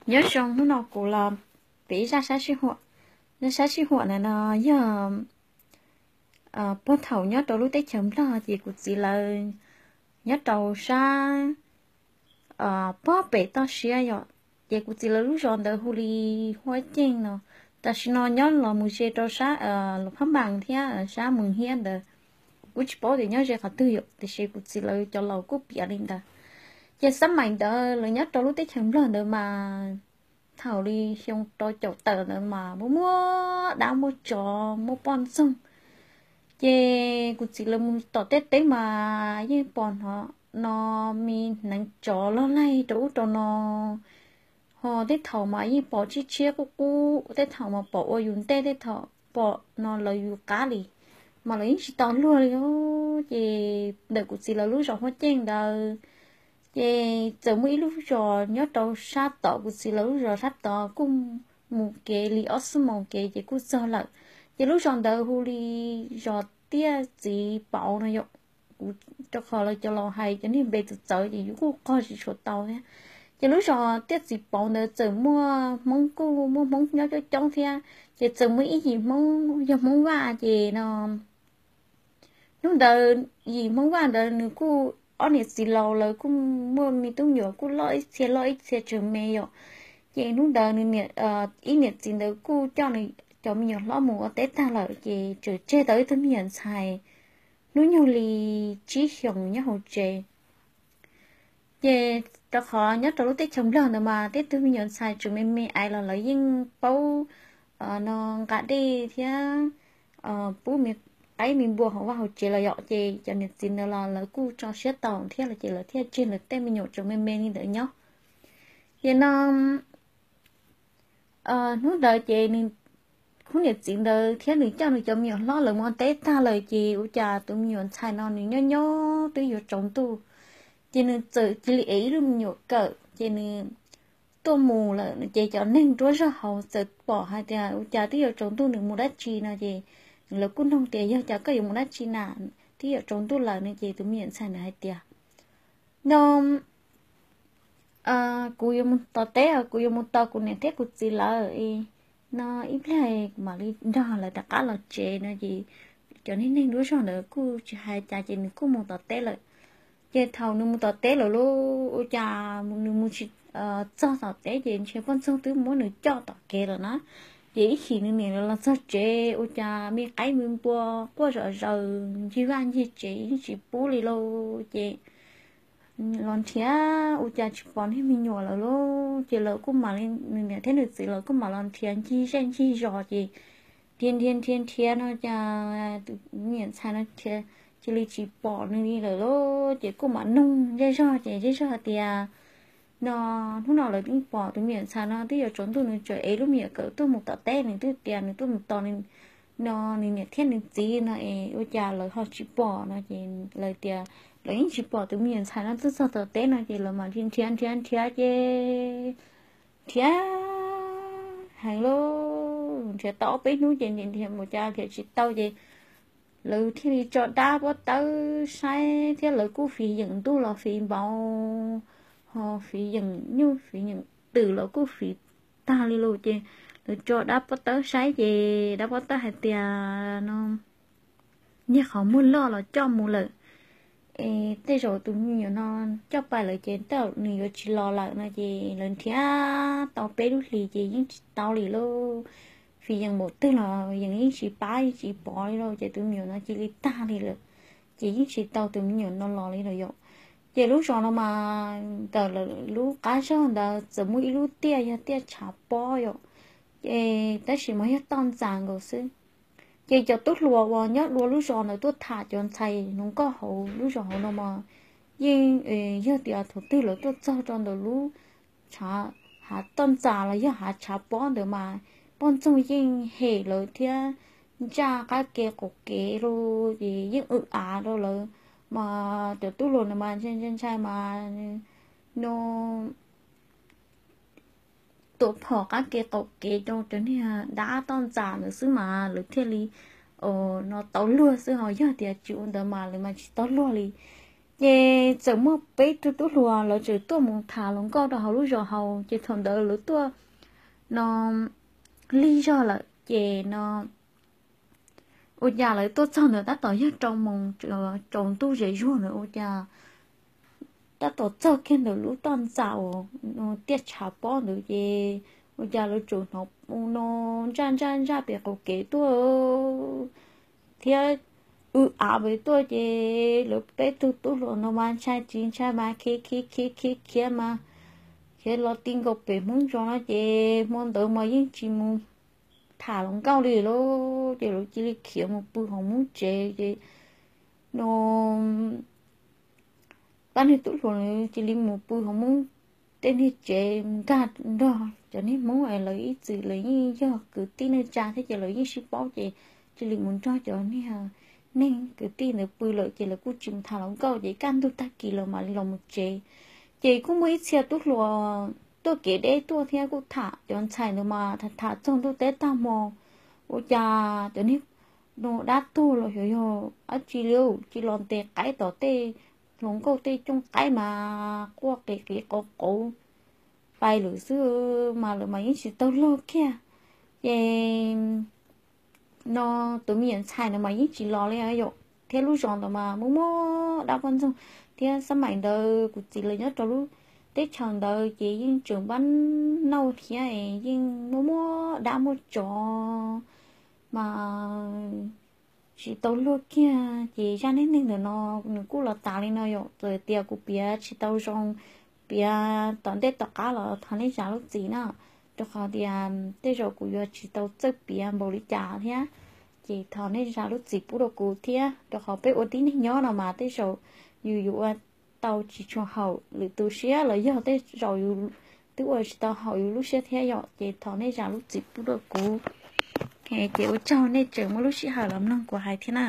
Nyob zoo, hnub no kuv los piav ib zaj sab sij huam. Zaj sab sij huam na no yog puag thaum nyob rau lub teb chaws Nplog ces kuv txiv lawv nyob rau sab pob pem toj siab yom. Ces kuv txiv lawv lub zos ntawd hu li Huab Ceej no. Tam sim no nyob los mus ze rau sab Luas Phab Npas thiab sab Moos Hiab ntawd. Kuv tsis paub tias nyob ze qhov twg yom, tiam sis kuv txiv lawv cov laus kuj piav li ntawd. Ces xab maim ntawd lawv nyob rau lub teb chaws Nplog ntawd mas thaum li xyoo rau caum tawm ntawd mas muaj muaj dab muaj tsov muaj poj ntxoog. Ces kuv txiv lawv mus tom tej teb mas yeej pom hnov no me hneev tsov log laig rau ub rau no. Ho tej thaum mas yeej pom tshiab tshiab qub qub, tej thaum mas pom ua yus ntej, tej thaum pom no lawv yus qab li, mas lawv yeej tsis tau luag li os. Ces ntawm kuv txiv lawv lub zos Huab Ceej ntawd ces txawm muaj ib lub zos nyob rau sab tod, kuv txiv lawv lub zos sab tod kuj mus kev li ob xuab moos kev ces kuj txog lawm. Ces lub zos ntawd hu li zos Tiaj Txiv Pauv no yom. Kuv rau qhov lawv cov laus hais cov niag npe txawv txawv ces yus kuj qog tsis tshua tau thiab. Ces lub zos Tiaj Txiv Pauv ntawd txawm muaj Hmoob, kuj muaj Hmoob nyob coob coob thiab. Ces txawm muaj ib yim Hmoob yog Hmoob Vaj ces no hnub ntawd yim Hmoob Vaj ntawd nws kuj ob niam txiv laus lawv kuj muaj me tub nyuam kuj loj ib txhia loj ib txhia tseem me yom. Ces hnub ntawd nws ib niam txiv ntawd kuj coj nws cov me nyuam hlob mus ua teb tag lawm ces tseem tseg tau ib tug me nyuam ntxhais hnub nyoog li tsib xyoos nyob hauv tsev. Ces rau qhov nyob rau lub teb chaws Nplog ntawd mas tej tug me nyuam ntxhais tseem me me ais los lawv yeej paub no nqa dej thiab pub me qaib me npua hauv vaj hauv tsev los yom. Ces cov niam txiv ntawd los lawv kuj tso siab tau thiab los ces lawv thiaj tseg lawv tej me nyuam tseem me me li ntawd nyob. Ces no hnub ntawd ces nws, khub niam txiv ntawd thiab nws coj nws cov me nyuam hlob lawv mus teb tag lawm ces ua cas tus me nyuam ntxhais no nws nyob nyob twb yuav tsaus ntuj, ces nws txawm cia li ev ib lub me nyuam kawm ces nws tuaj mus lawm. Ces cov neeg nruab zog hauv txawm pom hais tias ua cas twb yuav tsaus ntuj nws mus dab tsi no ces lawv kuj nug tias yog cas koj yuav mus dab tsi na, twb yuav tsaus ntuj lawm no ces tus me nyuam ntxhais ntawd hais tias no kuv yuav mus tom teb, kuv yuav mus tos kuv niam thiab kuv txiv lawv no ib pliag kuv mam li nrog lawv rov qab los tsev no ces cov neeg nruab zog ntawd kuj tsis hais cas ces nws kuj mus tom teb lawm. Ces thaum nws mus tom teb lawm lauj ua cas nws mus tsis txog tom teb ces ntshe poj ntxoog twb muab nws coj tom kev lawm na. Ces ib chim nws niam los txog tsev ua cas me qaib me npua quaj zom zaws ncig vaj ncig tsev yeej tsis pub li lauj. Ces los nrhiav ua cas tsis pom niag me nyuam lawm lauj. Ces lawv kuj mam li, nws niam thiab nws txiv lawv kuj mam los nrhiav ncig zej ncig zos ces nrhiav nrhiav nrhiav nrhiav no cas tus me nyuam ntxhais no cia li tsis pom nws li lawm lauj. Ces kuj mam nug zej zog ces zej zog hais tias no hnub no lawv twb pom tus me nyuam ntxhais no twb yuav tsaus ntuj nws tseem ev lub me nyuam kawm tuaj mus tom teb, nws twb tias nws tuaj mus tos no nws niam thiab nws txiv no es ua cas lawv ho tsis pom no ces lawv tias lawv yeej tsis pom tus me nyuam ntxhais no twb txog tom teb no ces lawv mam li nrhiav nrhiav nrhiav ces nrhiav heev lauj, nrhiav tau ob peb hnub ces nrhiav nrhiav mus cas nrhiav tsis tau ces lawv thiaj li tso dab pob tawb saib thiab lawv kuj fiv yeem ntuj los fiv npaum, ho fiv yeem nyuj fiv yeem twm los kuj fiv tag li lauj. Ces lawv tso dab pob tawb saib ces dab pob tawb hais tias no niag qhov muag loj los coj mus lawm es tej zaum tus me nyuam no coj pais lawm ces tej zaum nws yuav tsis los lawm no ces lawv nrhiav tau peb lub hlis ces yeej tsis tau li lauj. Fiv yeem npaum twg los yeej yeej tsis pab yeej tsis pov li lauj ces tus me nyuam no cia li tag li lawm. Ces yeej tsis tau tus me nyuam no los li lawm yom. Ces lub zos no mas ntawm lawv lub qab zog ntawd txawm muaj ib lub tiaj yog tiaj tshav pob yom, ces tab sis mas yog toj ntxas nkaus xwb. Ces cov tub hluas uas nyob dua lub zos ntawd tuaj tham cov ntxhais hluas nkauj hauv lub zos hauv no mas yeej yog tias thaum twg lawv tuaj txog rau ntawm lub hav toj ntxas los yog hav tshav pob ntawd mas poj ntxoog yeej hem lawv thiab ntsaj qab ke qaum kev lauj, ces yeej w av rau lawv. Mas cov tub hluas ntawd mas ntshai ntshai ntshai mas no tuam phom qab ke qaum kev rau cov niag dab toj ntxas ntawd xwb mas lawv thiaj li no tau luag xwb, ho yog tias tsis ua ntawd mas lawv mas tsis tau luag li. Ces txawm muaj peb tug tub hluas lawv txawm tuaj mus tham hluas nkauj rau hauv lub zos haus, ces thaum ntawd lawv tuaj no lig zog lawm ces no ua cas lawv tuaj txog ntawd tab tom yog rau moos tsaus ntuj zem zuag ntawd ua cas tab tom txog kiag ntawm lub toj ntxas uas tiaj tshav pob ntawd ces ua cas lawv txawm hnov no ntsaj ntsaj ntsaj pem qaum kev tuaj thiab w av pem tuaj ces lawv peb tug tub hluas no mas ntshai tsis ntshai mas khiav khiav khiav khiav khiav mas khiav los ti nkaus pem Hmoob zos no ces hmo ntawd mas yeej tsis mus tham hluas nkauj li lauj, ces lawv cia li khiav mus pw hauv Hmoob tsev ces no pab niag tub hluas cia li mus pw hauv Hmoob tej niag tsev nkag nrog cov niag Hmoob es lawv ib txwm lawv yeej yog kwv tij neej tsa thiab ces lawv yeej sib paub ces cia li mus nrog cov niag neeg kwv tij ntawd pw lawm ces lawv kuj tsis mus tham hluas nkauj ces kaj ntug tag kis lawv mam li los mus tsev. Ces kuj muaj ib txhia tub hluas tuaj kev deb tuaj thiab kuj tham cov ntxhais ntawd mas tham tham txog ntuj teb tag hmo ua cas cov niag no dab tuag los xyov yog dab tsi li tsis los ntes qaib tom tej hluas nkauj tej cooj qaib mas quaj qis qis qauv qauv pais lawm xwb mas lawv mas yeej tsis tau luag kiag. Ces no tus me nyuam ntxhais ntawd mas yeej tsis los li yom, thiab lub zos ntawd mas muaj muaj dab poj ntxoog thiab xab maim ntawd kuv txiv lawv nyob rau lub teb chaws ntawd ces yeej tseem npab nauj thiab es yeej muaj muaj dab muaj tsov mas tsis tau luag kiag. Ces zaj neej neeg ntawm no nws kuj los tas li no yom, txawm tias kuv piav tsis tau zoo, piav tom ntej tom qab los thov nej zam lub txim na, rau qhov tias tej zaum kuv yuav tsis tau txawj piav npaum li cas thiab, ces thov nej zam lub txim pub rau kuv thiab, rau qhov peb ua tib neeg nyob no mas tej zaum yus yuav ua tau tsis tshua haum lwm tus siab los yog tej zaum yus twb ua tsis tau haum yus lub siab thiab yom, ces thov nej zam lub txim pub rau kuv. Ces ua tsaug nej tseem muaj lub sij hawm los mloog kuv hais thiab na.